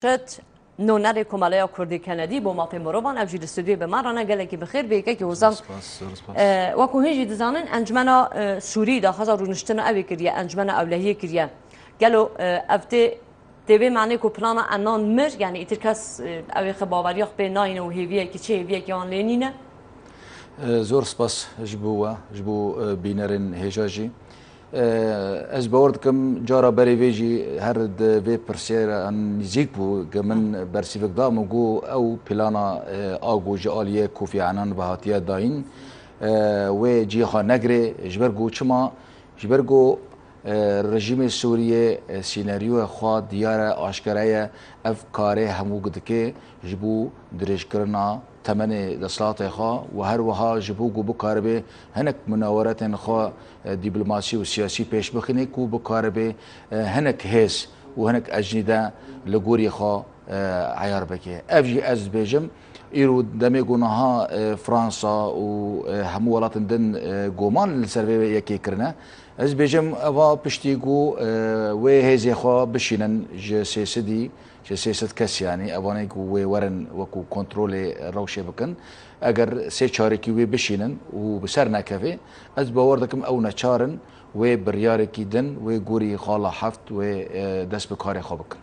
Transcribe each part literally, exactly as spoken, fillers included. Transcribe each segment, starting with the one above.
Şet, nûnerê Komeleya Kurdî Kenedî bo mafê mirovan, ew jî li stûdyoyê bi me re ne, gelekî bi xêr bê, yekekî Hozan. Spas, zor spas. E, wekû hûn jî dizanin, Encumena, e, Sûrî daxwaza rûniştina ew ê kiriye, Encumena Ewlehiyê kiriye. Gelo, e, ev tê, tê vê manê ku plana Ennan mir, yanî îtir kes, e, ew ê xwe baweriya xwe pê nayîne û hêviyekî, çi hêviyekî wan lê nîne? E, zor spas ji bo we, ji bo, e, bînerên hêja jî. E, ez bawer dikim cara berê vê jî her di vê pirsiyara nîzîk bû, ke min bersîvik da, min got ew plana, e, a ku ji aliyê Kofi Annan ve hatiye dayîn, e, wê cihê xwe negirê, ji ber ku çima, ji ber ku, e, rejîmê Sûriyê, e, sînaryoya xwe diyar e, aşkere ye, ev karê hemû dike ji bo dirêjkirina temenê desthilatê xwe û her wiha ji bo ku bikaribe hinek munaweretên xwe, e, dîplomasî û siyasî pêş bixîne ku bikaribe, e, hinek hêz û hinek ecnîde li gorî xwe, e, eyar bike. Ev jî ez dibêjim, îro demê ku niha, e, Fransa û, e, hemû welatên din, e, goman li ser vê yekê kirine. Ez dibêjim, eva piştî ku, e, wê hêzê xwe bişînin ji sê sedî, ji sê sed kes, yanî evanê ku wê werin wekû kontrolê rewşê bikin. Eger sê çarekî wê bişînin û bi ser nekeve, ez bawer dikim ew neçar in wê biryarekî din, wê gorî xala heft, wê, e, dest bi karê xwe bikin.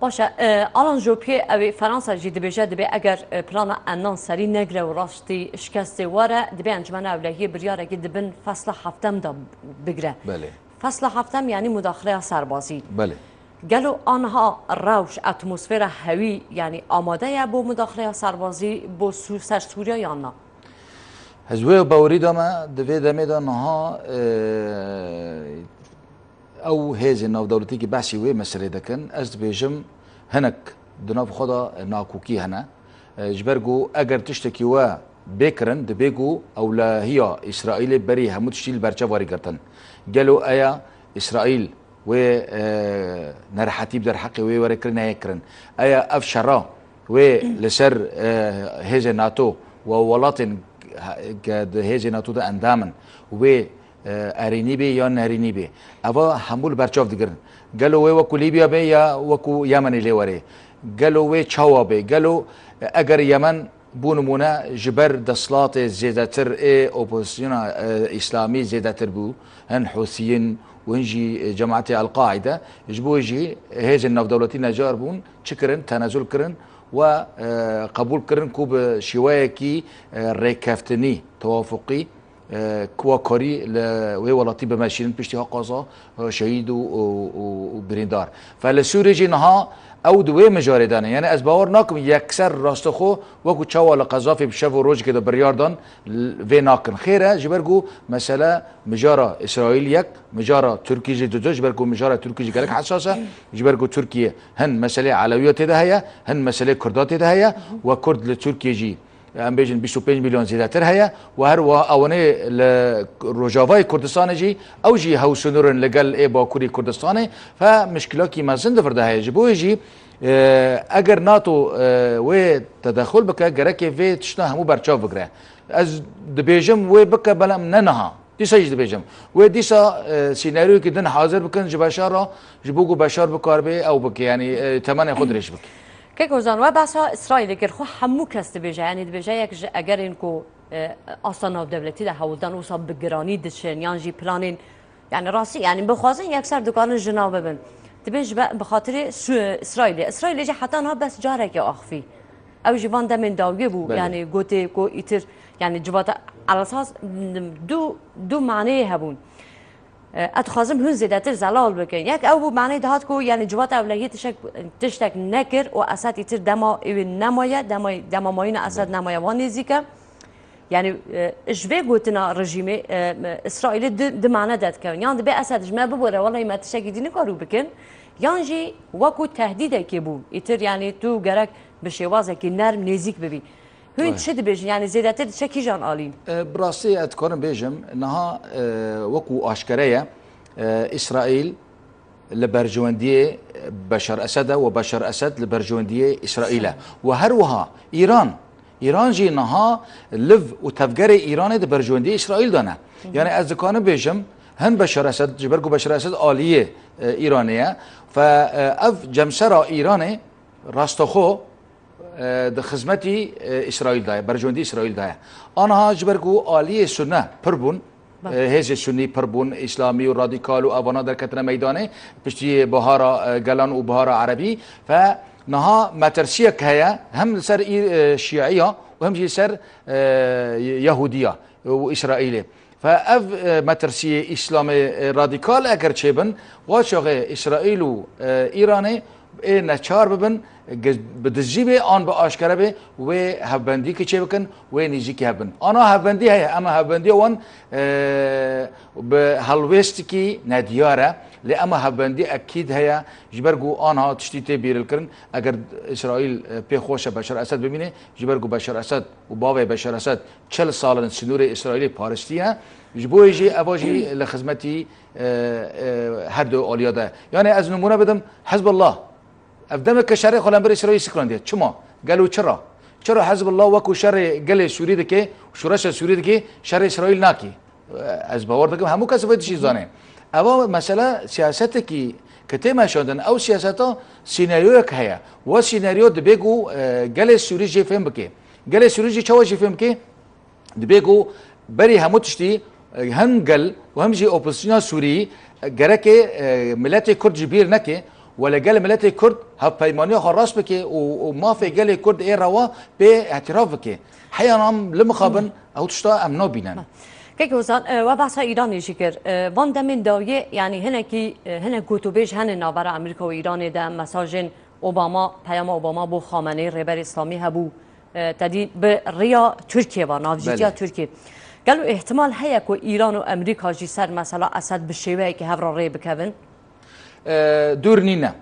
Baş e, e, Alan Jopiyê ew ê Fransa jî dibêje, dibê eger, e, plana Ennan serî negire û rastî şikestê were, dibê Encumena Ewlehiyê biryarekî di bin fesla heftem de bigire. Belê. Fesla heftem yanî mudaxileya serbazî. Belê. Gelo aniha rewş, atmosfera hewî, yanî amade ye bo mudaxileya serbazî bo Sû-, ser Sûriye yan na? Ez wê bawerî dame, di vê demê de niha, e, ew hêzên navdewletî ki behsî wê meselê dikin, ez dibêjim hinek di nav xwe de nakokî hene. E, ji ber ku eger tiştekî we bê kirin, dibê ku ewlehiya Îsraîlê berî hemû tiştî li ber çav werî girtin. Gelo eya Îsraîl wê, e, nerehetî bi derheqê wê were kirin, neyê kirin? Eya ev şera wê li ser, e, hêzên NATO û welatên he-, ke di hêzên NATO de endam in, wê, e, erênî bê ya nerînî bê, eva hemû li ber çav digirin. Gelo wê wekû Lîbya bê ya wekû Yemenê lê were? Gelo wê çawa bê? Gelo, e, eger Yemen, bo nimûne, ji ber desthilatê zêdetir ê opozisyona, e, îslamî zêdetir bû, hin Hûsiyîn û hin jî, e, cemaetê El-Qaîde, ji bo jî hêzên navdewletî necar bûn, çi kirin? Tenezul kirin we, e, qebûl kirin ku bi şêweyekî, e, rêkeftinî, tewafuqî, e, ku we karî li wê welatî bimeşînin piştî ha qaza, e, şehîd û, û, û, û birîndar. Fe li Sûriyê jî niha ew di wê mijarê de ne. Yanî ez bawer nakim yekser rastixwe wekû çawa li Qezafî bi şev û rojekê de biryar dan, l-, vê nakin. Xêr e, ji ber ku mesele mijara Îsraîl yek, mijara Tirkî jî dudu, ji ber ku mijara Tirkî jî gelek hesas e, ji ber ku Tirkiye hin meselê Elewîya tê de heye, hin meselê Kurda tê de heye, we Kurd li Tirkiye jî, em bêjin bîst û pênc milyon zêdetir heye, we her wiha ewanê li Rojavayê Kurdistanê jî, ew jî hewsûnûr in li gel ê Bakurê Kurdistanê, fe mişkilakî mezin di vir de heye. Ji bo wê jî, e, eger NATO, e, wê tedexul bike, gerekê vê tişta hemû berçav bigire. Ez dibêjim wê bike, belem ne niha. Dîsa jî dibêjim. Wê dîsa, e, sînaryoyekî din hazir bikin ji Beşar re, ji bo ku Beşar bikaribe ew bike, yanî, e, temenê xwe dirêj bike. Kek Ozan, we behsa Îsraîlê kir, xwe hemû kes dibêje, yanî dibêje yek ji egerên ku, e, asta navdewletî de hewldan wisa bi giranî diçin, yan jî planên, yanî rastî, yanî bixwazin yekser dikarin ji nav bibin. Dibên ji be-, bi xatirê Su-, Îsraîlê. Îsraîlê jî heta niha bes carekê axivî. Ew jî van demên dawiyê bû, Belê. yanî gotê ku îtir, yanî civata elasas du, du maneyê hebûn. E, ez dixwazim hûn zêdetir zelal bikin. Yek ew bû, maneyê dihat ku, yanî civata ewlehiyê tiştek, tiştek nekir û Esed îtir dema wê nemaye, dema, dema mayîna Esed Belê. nemaye, wan nêzîk e. Yanî, e, ji vê gotina rejîmê, e, Îsraîlê di, di mane derdikevin. Yan dibê Esed ji me bibore, welahî me tiştekî dî nikaru bikin. Yan jî wekû tehdîdekê bû. Îtir, yanî tu gerek bi şêwazekî nerm nêzîk bibî. Hûn Aynen. çi dibêjin? Yanî zêdetir diçe kîjan alî? E, bi rastî ez dikarim bêjim, niha, e, wekû aşkere ye, e, Îsraîl li berjewendiyê Beşar Esed e û Beşar Esed li berjewendiyê Îsraîl e. Û her wiha Îran, Îran jî niha liv û tevgerê Îranê di berjewendiyê Îsraîl de ne. Hı hı. Yanî ez dikarim bêjim, Hin Beşar Esed, ji ber ku Beşar Esed aliyê, e, Îranê ye, fe, e, ev cemsera Îranê rastaxo, e, di xizmetî, e, Îsraîl de ye, berjewendî Îsraîl de ye. Aniha ji ber ku aliyê Sunne pir bûn, Bel. e, hêzê Sunnî pir bûn, Îslamî û radîkal û evana derketine meydanê, piştî Bihara, e, Gelan û Bihara Erebî, fe niha metirsiyek heye, hem li ser Î-, e, Şiiya û hem jî li ser, e, Yehûdiya û Îsraîlê. Fe ev, e, metirsiyê Îslamê, e, radîkal eger çêbin, wa çaxê Îsraîl û, e, Îranê ê neçar bibin, ge-, bi dizî bê an bi aşkere bê, wê hevbendîkî çêbikin, wê nîzîkî hebin. Ana hevbendî heye, ema hevbendiya wan, e, bi helwêstikî nediyar e, lê ema hevbendî ekîd heye, ji ber ku anha tiştî tê bîrilkirin, eger Îsraîl, e, pê xweş e Beşar Esed bimîne, ji ber ku Beşar Esed û bavê Beşar Esed çil sal in sînorê Îsraîlê paristî ne. Ji bo yê jî eva jî li xizmetî, e, e, her du aliya de. Yani ez nimûne bidim, Hizbullah. Ev demeke şerê xwe li hember Îsraîlê sikirandiye. Çima? Gelo çira? Çira Hizbullah wekû şerê gelê Sûrî dike, şoreşa Sûrî dike, şerê Îsraîl nake? Ez bawer dikim hemû kes vê tiştî zane. Eva mesela siyasetekî ke tê meşandin, ew siyaseta sînaryoyek heye. Wa sînaryo dibe ku, e, gelê Sûrî jê fêm bike. Gelê Sûrî jî çawa jê fêm bike? Dibe ku berî hemû tiştî, e, hem gel û hem jî opozisyona Sûrî, e, gereke, e, miletê Kurd ji bîr neke, wele gel miletê Kurd hevpeymaniya xwe rast bike û, û mafê gelê Kurd ê rewa pê îtiraf bike. Heya nam li mixabin ew tişta em nabînin. Kek Ozan, e, we behsa Îranê jî kir. E, van demên dawiyê, yanî hinekî, e, hinek gotûbêj hene navbera Amerîka û Îranê de, mesajên Obama, peyama Obama bo Xameneî, Rêber Îslamî hebû. E, te dî bi riya Tirkiyê ve, navcîtiya Belê. Tirkiyê. Gelo îhtimal heye ku Îran û Amerîka jî ser mesela Esed bi şêweyekî hev re rê bikevin? E, dûr nîne.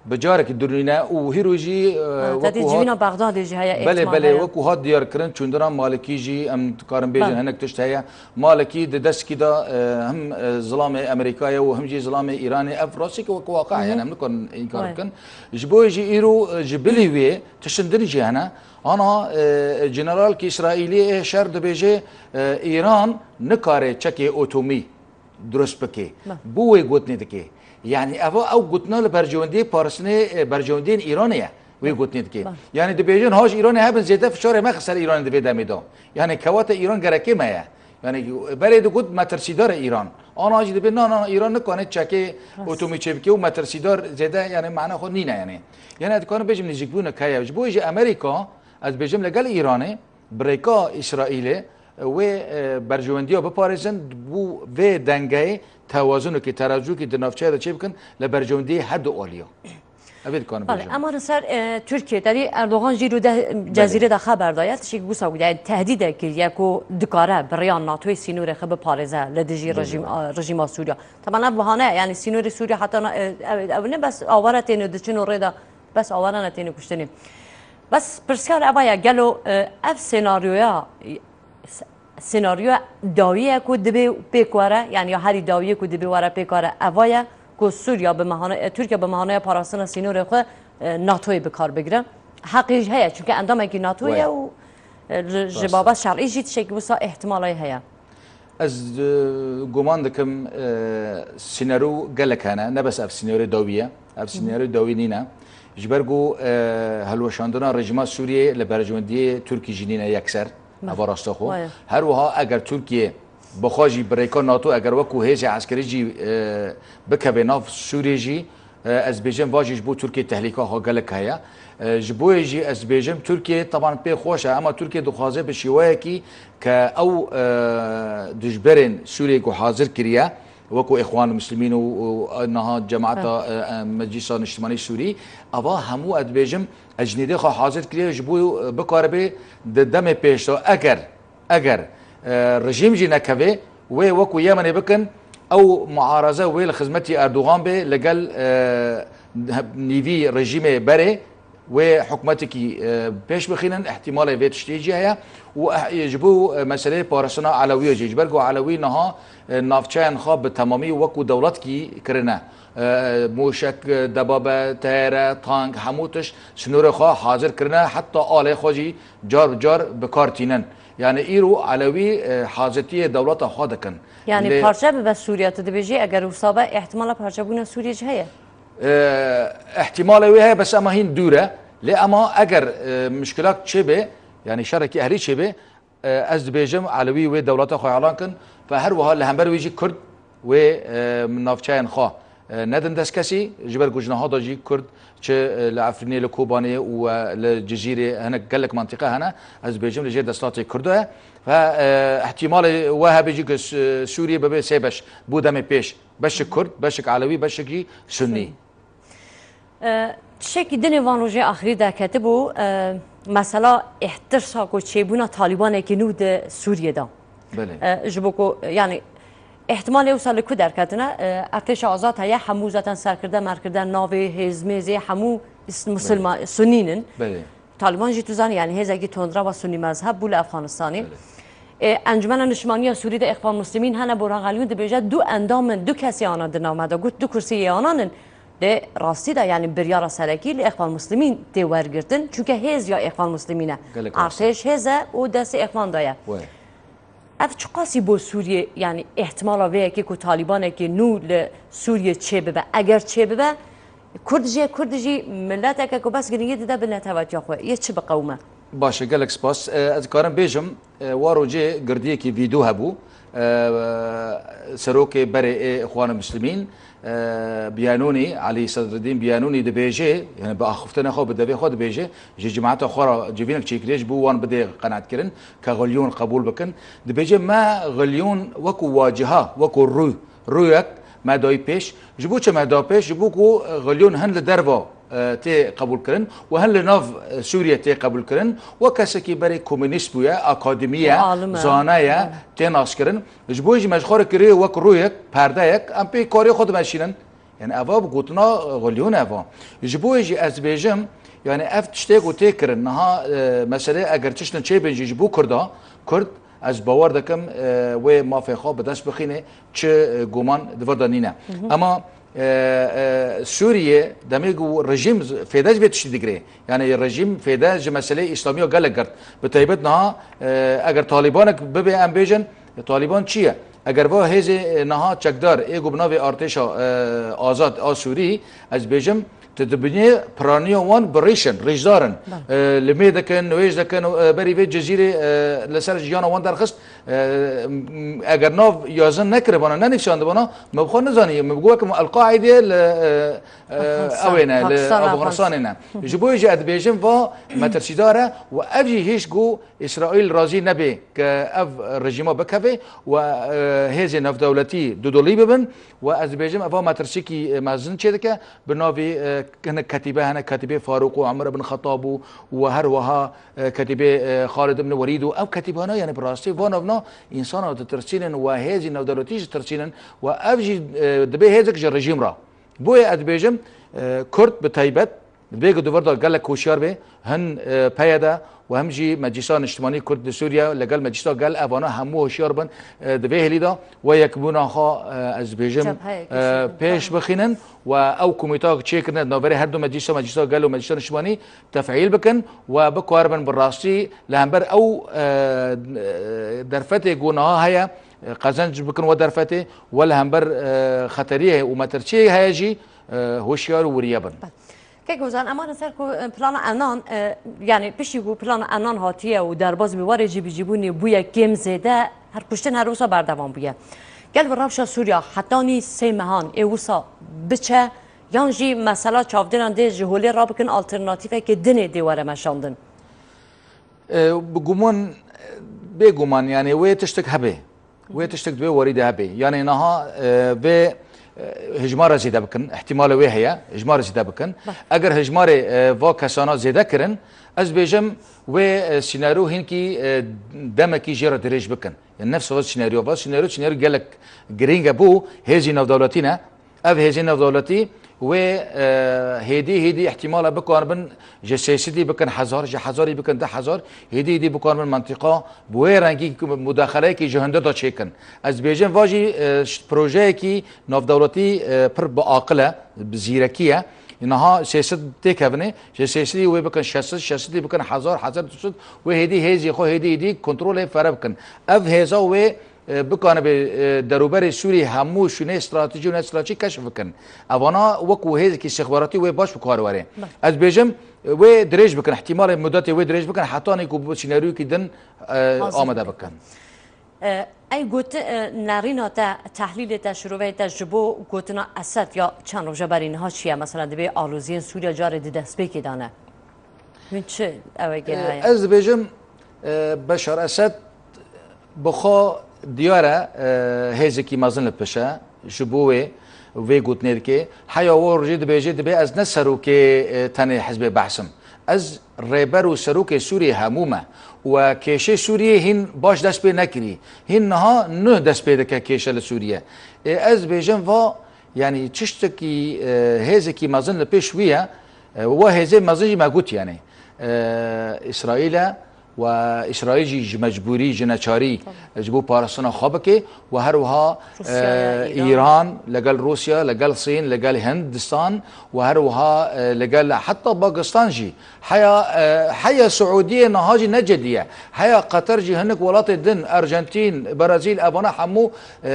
Bi carekî dûr nîne û hîro jî, e, Ha, te dî wekû hat civîna Bexdadê jî heye Belê, îhtimal belê, heye. Wekû hat diyarkirin, çûndina Malikî jî em dikarin bêjin Belê. Hinek tişt heye. Malikî di destkî de, e, hem, e, zilamê Amerîkayê û hem jî zilamê Îranê, ev rastî ki wekû waqe Wê. Yani em nikarin înkar Wê. Bikin. Ji bo yê jî îro, e, ji bilî wê tiştin din jî hene. Ana, e, generalkî Îsraîlî ê şer dibêje, e, Îran nikare çekê otomî durust bike. Beh. Bo wê gotinê dike. Yani eva ew gotina li berjewendiyê parastinê, e, berjewendiyên Îranê ye. Wê gotinê dike. Beh. Yani dibêjin ha ji Îranê hebin zêde fişarê mexe ser Îranê di vê demê de. Yani kewata Îran gerekê me ye. Yani berê digot metirsîdar e Îran. Ana jî dibê na, na, Îran nikane çekê Rast. Otomî çêbike û metirsîdar zêde yani mana xwe nîne yani. Yani ez dikarim bêjim nêzîkbûnek heye. Ji bo jî Amerîka, ez dibêjim li gel Îranê, bi rêka Îsraîlê, wê, e, berjewendiya biparêzin, bo vê dengeyê tewazunekê, terazûkê di navçeya de çêbikin, li berjewendiyê her du aliya. Ev ê dikarim Belê, bêjim. Ema li ser, e, Tirkiye, te dî Erdogan jî îro de Belê. Cezîrê de xeber daye, tiştekî wisa got, yani tehdîde kiriye ku dikare bi rêya NATOyê sînorê xwe biparêze li dijî Belê. Rejîm, a, rejîma Sûriya. Teban ev bahane ye, yani sînorê Sûriya heta na, e, ew, ew ne bes awara têne diçin û rê de, bes awara ne têne kuştinê. Bes pirsyar eva ye, gelo, e, ev senaryoya, e, s-, senaryoya dawî ye ku dibê pêk were, yani ya herî dawiyê ku dibê were pêk were, eva ye ku Sûriya bi mehane-, e, Tirkiye bi mehaneya parastina sînorê xwe, e, NATOyê bi kar bigire. Heqê jî heye, çunke endamekî NATO ye Waya. Û, e, ji, ji Rast. Baba şerî jî tiştekî wisa îhtimalê heye. Ez, e, guman dikim, e, sînero gelek hene, ne bes ev sînerê dawî ye. Ev Hı hı. Sînerê dawî nîne. Ji ber ku, e, hilweşandina rejîma Sûriyê li berjewendiyê Tirkî jî nîne yekser. Beh. Eva rasta xwe. Waya. Her wiha eger Tirkiye bixwe jî bi rêka NATO eger wekû hêzê eskerî jî, e, bikeve nav Sûriyê jî, e, ez bêjim va jî ji bo Tirkiye tehlîka xwe gelek heye. E, ji bo yê jî ez bêjim Tirkiye teban pê xweş e, ema Tirkiye dixwaze bi şêweyekî ke ew, e, dijberên Sûriyê ku hazir kiriye, wekû Îxwan Muslimîn û, û niha cemaeta, Evet. e, e, Meclisa Niştimanî Sûrî, eva hemû ez dibêjim, ecnîdê xwe hazir kiriye ji bo, e, bikaribe di demê pêş de eger, eger, e, rejîm jî nekeve, wê wekû Yemenê bikin, ew muaraze wê li xizmetî Erdogan bê, li gel, e, nîvî rejîmê berê, wê hikûmetekî, e, pêş bixînin, îhtîmalê vê tiştê jî heye û, eh, ji bo, e, meseleyê parastina Elewiyê jî, ji ber ku Elewî niha, e, navçeyên xwe bi temamî wekû dewletkî kirine. E, mûşek, e, debabe, teyare, tank, hemû tişt sînorê xwe hazir kirine, heta alê xwe jî car bi car bi kar tînin. Yani îro Elewî, e, hazetiyê dewleta xwe dikin. Yani Lê- parçe bibe Sûriye, tu dibêjî eger wisa be, ihtimala parçebûna Sûriye jî heye? E, ihtimalê wê heye, bes ema hîn dûr e. Lê ema eger, e, muşkilak çêbe, yani şerekî ehlî çêbe, e, ez dibêjim Elewî wê dewleta xwe elan kin ve her wiha li hember wê jî Kurd wê, e, navçeyên xwe, e, nedin dest kesî, ji ber ku ji niha de jî Kurd çi, e, li Efrînê, li Kobanê û, e, li Cizîrê hinek gelek mentiqe hene, ez dibêjim li jêr desthilatê Kurd e. Ve, e, ihtimalê we hebe jî ku Sû-, Sûriyê bibe sê beş, bû demê pêş. Beşik Kurd, beşik Elewî, beşik jî Sunnî. E, tiştekî din ê van rojê axirî derketibû, e, mesela îhtirsa ku çêbûna Talîbanekî nû di Sûriyê de. Belê. E, ji bo ku, yani, îhtimalê wisa li ku derketine, e, Ertêşa Azad heye, hemû zaten serkirde, merkirde, navê, hêz, mêzê, hemû is-, musulman, sunî nin. Belê. Talîban jî tu zanî, yani hêzekî tundrewa sunî mezheb bû li Efxanistanê. Belê. E, Encumena Niştimaniya Sûrî de Îxwan Muslimîn hene, Burhan Xelîlûn dibêje du endam in, du kesê ana di nav me de, got du kursiyê anan in. Lê rastî de, yani biryara serekî li Îxwan Muslimîn tê wergirtin. Çunke hêz ya Îxwan Muslimîn e. Gelek rast e. Artêş hêz e û destê Îxwan de ye. Wê. Ev çiqasî bo Sûriyê, yani ihtimala vê yekê ku Talîbanekê nû li Sûriyê çêbibe, eger çêbibe, Kurd jê, Kurd jî mileteke ku bes girîngî dide bi netewetiya xwe, yê çi biqewime? Baş e, gelek spas. E, ez dikarim bêjim, e, wa rojê girdiyekî vîdyo hebû. E, serokê berê ê Îxwan Muslimîn, e, Biyanûnî, Elî Sedriddîn Biyanûnî dibêje, yani bi axiftina xwe, bi devê xwe dibêje, ji cemaeta xwe re civînek çêkiriye ji bo wan bidê qenaetkirin, ke xilyon qebûl bikin. Dibêje me xilyon wekû waciha, wekû rû, rûyek me dayî pêş. Ji bo çi me da pêş? Ji bo ku xilyon hin li derva, e, tê qebûlkirin û hin li nav, e, Sûriye tê qebûlkirin. Wek kesekî berê komûnîst bûye, akademî ye, Alim e. Zana ye, tê naskirin. Ji bo jî me ji xwe re kiriye wek rûyek, perdeyek, em pê karê xwe dimeşînin. Yani eva bi gotina, e, xilyon eva. Ji bo jî ez dibêjim, yani ev tiştê ku tê kirin, niha, e, meselê eger tiştin çêbin jî ji bo Kurda, Kurd, ez bawer dikim, e, wê mafê xwe bi dest bixîne, çi, e, guman di vir de nîne. Ama, e, e, Sûriye demê ku rejîm z-, fêde ji vê tiştî digire. Yani rejîm fêde ji meseleyê îslamiya gelek girt. Bi taybet niha, e, eger Talîbanek bibe em bêjin, e, Talîban çi ye? Eger va hêzê, e, niha çekdar ê ku bi navê artêşa, e, azad a Sûrî, ez bêjim, tu dibînî piraniya wan bi rîş in, rîşdar in. E, limê dikin, nûêj dikin, e, berî vê Cizîrê, e, li ser jiyana wan derxist. E, m-, eger nav yazin nekiribana, nenivîsandibana, min bi xwe nizaniye. Min bi got, weke El-Qaîdê li, e, e, Afganistan, ew ê ne, li Pakistan, Afganistanê ne. Ji bo jî ez dibêjim va metirsîdar e û ev jî hîç ku Îsraîl razî nebe ke ev rejîma bikeve û, e, hêzên navdewletî dudolî bibin û ez dibêjim eva metirsîkî, e, mezin çêdike bi navê, e, hinek ketîbe hene, ketîbê Farûq û Umar ibn Xettab û, û her wiha, e, ketîbê, e, Xalid ibn Welîd û ev ketîbana, yani bi rastî van navna însana ditirsînin û hêzên navdewletî jî ditirsînin û ev jî, e, dibe hêzek ji rejîm re. Boye ez dibêjim, e, Kurd bi taybet, Divê ku di vir de gelek hoşyar be, hin, e, P Y D û hem jî Meclisa Niştimanî Kurd li Sûriye, li gel Meclisa Gel, evana hemû hoşyar bin, e, di vê hêlî de we yekbûna xwe, e, ez dibêjim, Cebheyek e, pêş bixînin we ew komîta çêkirine di navberê her du meclisa, Meclisa Gel û Meclisa Niştimanî tefîl bikin we bikaribin bi rastî li hember ew, e, e, derfetê ku niha heye, e, qezenc bikin we derfetê we li hember, e, xeteriyê û metirsiyê heye jî, e, hoşyar û wiriye bin. Kek Ozan, em hatin ser ku, e, plana Enan, e, yani piştî ku plana Enan hatiye û derbas bi warê cîbicîbûnê bûye kêm zêde, her kuştin her wisa berdewam bûye. Gel bi rewşa Sûriya hetanî sê mehan ê wisa biçe, yan jî mesela çavdêran dê ji holê rabikin alternatîfeke dinê dê were meşandin? E, bi guman, bêguman, yani wê tiştek hebe. Wê tiştek di wê warî de hebe. Yanê niha, e, vê, e, hejmara zêde bikin, ihtimala wê heye, hejmara zêde bikin. Eger hejmarê, e, va kesana zêde kirin, ez bêjim wê, e, sînaryo hinkî, e, demekî jê re dirêj bikin. Yani nefs va sînaryo va, sînaryo, sînaryo gelek girîng e bo hêzî navdewletî ne. Ev hêzên navdewletî wê, e, hêdî hêdî ihtimala bikaribin ji sê sedî bikin hezar, ji hezarî bikin du hezar, hêdî hêdî bikaribin mentiqa bi wê rengî mudaxeleyekî ji hundir de çêkin. Ez dibêjim va jî, e, ş-, projeyekî navdewletî, e, pir bi aqil e, bi zîrekî ye. Niha sê sed têkevine, ji sê sedî wê bikin şeş sed, şeş sedî bikin hezar, hezar du sed, wê hêdî hêzê xwe hêdî hêdî kontrolê fere bikin. Ev hêza wê, e, bikanibe, e, derûberê Sûriyê hemû şûnê stratejî û ne stratejî keşf bikin. Evana wekû hêzekî sixbaratî wê baş bi kar were. Ez bêjim, e, wê dirêj bikin, ihtimalê mudetê wê dirêj bikin, heta nî ku bi sînaryoyekî din, e, amade bikin. E, ey got, e, nerîna te, tehlîlê te, şiroveyê te ji bo gotina Esed ya çend roja berî niha çi ye? Mesela, dibê aloziyên Sûriye carê di destpêkê de ne. Min çi ew ê gera ye? Ez dibêjim, e, Beşar Esed bi xwe diyar e, e, hêzekî mezin li pişt e ji bo wê, vê gotinê dike. Heya wor jî dibêje, dibê ez ne serokê, e, tenê Hizbê Behs im. Ez rêber û serokê Sûriyê hemû me. Û kêşê Sûriyê hîn baş dest pê nekirî. Hîn niha nuh dest pê dike kêşe li Sûriye. Ê, ez bêjim va, yanî tiştekî, e, hêzekî mezin li pêş wî ye. E, we hêzê mezin jî me got, yanî, e, Îsraîl e, we Îsraîl jî ji mecbûrî, ji neçarî, e, ji bo parastina xwe bike, we her wiha, Rûsya ye, e, Îran. Îran, legel Rûsya, legel Sîn, legel Hindistan, we her wiha, e, legel heta Pakistan jî. Heya, e, heya Siûdiyê niha jî ne cedî ye. Heya Qeter jî, hinek welatê din, Arjantîn, Brazîl, evana hemû, e,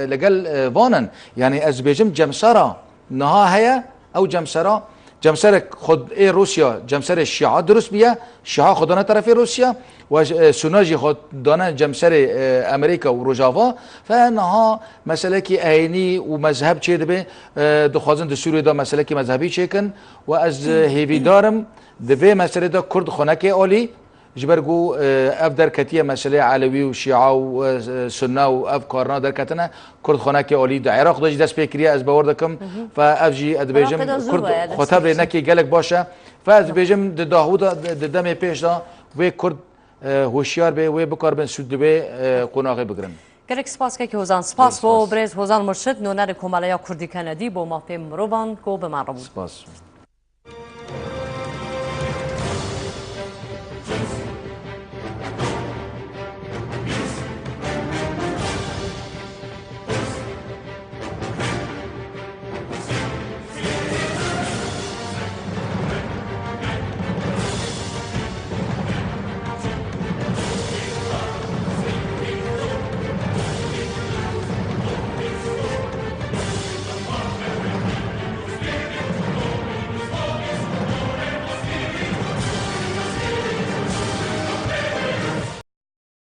legel, e, van in. Yanî ez dibêjim cemsera niha heye, ew cemsera, cemserek xwe ê Rûsya, cemserê Şîa dirust bûye, Şîa xwe dane terefê Rûsya, we, e, Suna jî xwe dane cemserê, e, Amerîka û Rojava. Fe niha meselekî eynî û mezheb çêdibe, e, dixwazin di Sûriyê de meselekî mezhebî çêkin. We ez, e, hêvîdar im, di vê meselê de Kurd xwe neke alî, ji ber ku, e, ev derketiye meselê Elewî û Şîa û, e, Sunne û ev karina derketine, Kurd xwe neke alî, di Iraq de jî dest pê kiriye, ez bawer dikim. Fe ev jî, ez dibêjim, Iraqê de zû Kurd baye dest xwe tev pê rê kir. Neke gelek baş e. Fe ez dibêjim, di dahû de, di, di demê pêş de wê Kurd, e, hoşyar bê, wê bikaribin sûd li wê, e, qonaxê bigirin. Gelek spas kekê Hozan. Spas bo birêz Hozan Murşid, nûnerê Komeleya Kurdî Kenedî bo mafê mirovan ku bi me re bû. Spas.